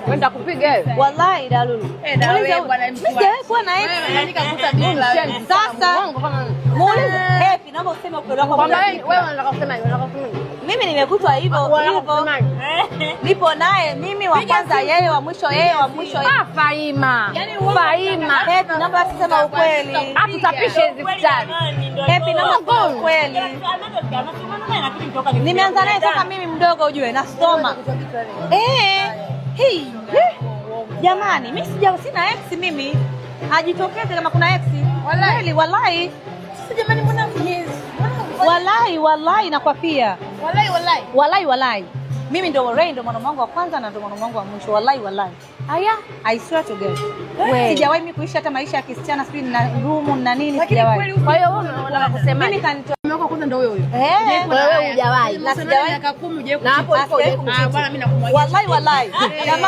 Kwenda kupiga wewe. Wallahi Dalulu. Eh, na Muulize wewe huyu. bwana Mimi sijawahi kuwa na ex. Wewe nikakuta bila. Sasa muulize Happy, naomba useme ukweli wako. Kwamba wewe unataka kusema nini? Unataka kusema nini? Mimi nimekutwa hivyo Unataka hivyo. kusema nini? Nipo naye mimi wa kwanza, yeye wa mwisho, yeye wa mwisho. Ah, Faima. Faima. Happy, naomba sema ukweli. Hatutapishe hizi futari. Happy, naomba sema ukweli. Nimeanza naye toka mimi mdogo ujue, nasoma. Eh, hii. Eh. Jamani, mimi sina ex mimi. Ajitokeze kama kuna ex. Kweli wallahi. Sasa jamani, mbona yes. Wallahi wallahi nakwapia. Wallahi wallahi. Wallahi wallahi. Mimi ndo Ray ndo mwanaume wangu wa kwanza na ndo mwanaume wangu wa mwisho. Wallahi wallahi. Aya. I swear to God. We. Sijawahi mimi kuishi hata maisha ya kisichana, sijui nina room na nini, Lakini sijawahi. kweli Kwa hiyo wewe unataka kusema Mimi kanitoa. Mume wako kwanza ndio huyo huyo. Eh. Wewe hujawahi. Na sijawahi. Miaka 10 hujawahi Na hapo kucheat. ulipo hujawahi Ah, bwana mimi nakumwagia. Wallahi wallahi. Jamani.